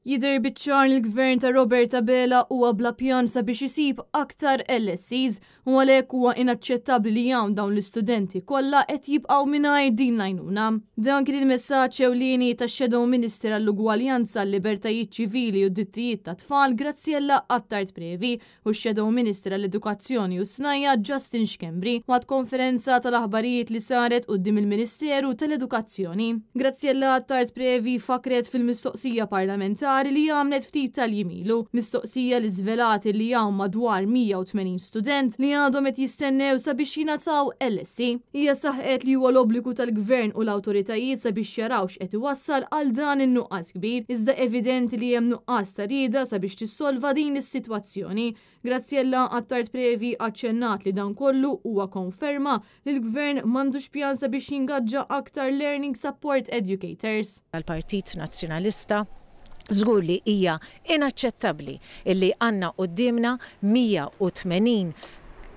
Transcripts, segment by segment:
Jidher biċ-ċar li l-Gvern ta' Robert Abela huwa bla pjan sabiex isib aktar LSEs u għalhekk huwa inaċċettabbli li hawn dawn l-istudenti kollha qed jibqgħu mingħajr din l-għajnuna. Dan kien il-messaġġ ewlieni tax-Shadow Minister għall-Ugwaljanza, l-Libertajiet Ċivili u d-Drittijiet tat-Tfal Graziella Attard Previ u x-Shadow Minister għall-Edukazzjoni u s-Snajja' Justin Schembri waqt konferenza tal-aħbarijiet li saret quddiem il-Ministeru tal-Edukazzjoni. Graziella Attard Previ fakkret fil-mistoqsija parlamentari li għamlet ftit tal-jiem ilu, mistoqsija li żvelat illi hawn madwar 180 student li għadhom qed jistennew sabiex jingħataw LSE. Hija saħqet li huwa l-obbligu tal-Gvern u l-awtoritajiet sabiex jaraw x'qed iwassal għal dan in-nuqqas kbir, iżda evidenti li hemm nuqqas ta' rieda sabiex tissolva din is-sitwazzjoni. Graziella Attard Previ aċċennat li dan kollu huwa konferma li l-Gvern m'għandux pjan sabiex jingaġġa aktar Learning Support Educators. Għall-Partit Nazzjonalista żgur li hija inaċċettabbli illi għandna quddiemna 180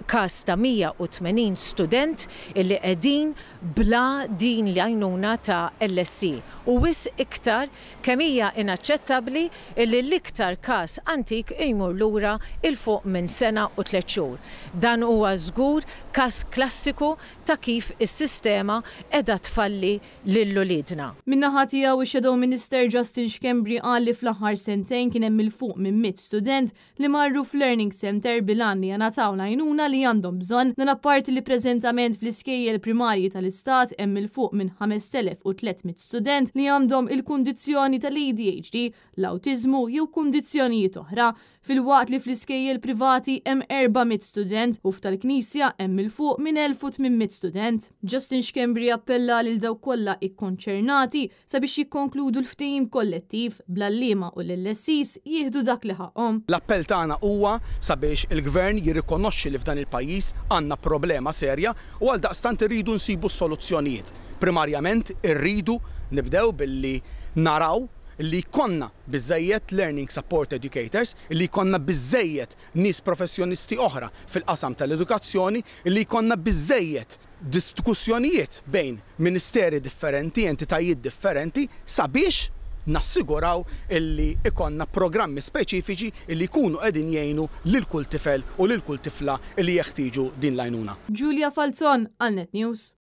każ ta' 180 student illi qegħdin bla din l-għajnuna ta' LSE u wisq iktar kemm hija inaċċettabbli illi l-iktar każ antik jmur lura 'il fuq minn sena u tlett xhur. Dan huwa żgur każ klassiku ta' kif is-sistema qiegħda tfalli lil uliedna. Min-naħa tiegħu, ix-Shadow Minister Justin Schembri qal li fl-aħħar sentejn kien hemm 'il fuq minn 100 student li marru f'learning centre bil-għan li jingħataw l-għajnuna li għandhom bżonn. Dan apparti li preżentament fl-iskejjel primarji tal-Istat hemm 'il fuq minn 5,300 student li għandhom il-kundizzjoni tal-ADHD, l-awtiżmu jew kundizzjonijiet oħra, filwaqt li fl-iskejjel privati hemm 400 student u f'tal-Knisja hemm 'il fuq minn 1,800 student. Justin Schembri appella lil dawk kollha ikkonċernati sabiex jikkonkludu l-ftehim kollettiv, bl-għalliema u l-LSEs jieħdu dak li ħaqqhom. L-appell tagħna huwa sabiex il-Gvern jirrikonoxxi li f'dan il-pajjiż għandna problema serja u għaldaqstant irridu nsibu s-soluzzjonijiet. Primarjament irridu nibdew billi naraw li jkollna biżżejjed learning support educators, li jkollna biżżejjed nies professjonisti oħra fil-qasam tal-edukazzjoni, li jkollna biżżejjed diskussjonijiet bejn ministeri differenti, entitajiet differenti sabiex nassiguraw illi jkollna programmi speċifiċi illi jkunu qegħdin jgħinu lil kull tifel u lil kull tifla illi jeħtieġu din l-għajnuna. Julia Falzon għal Net News.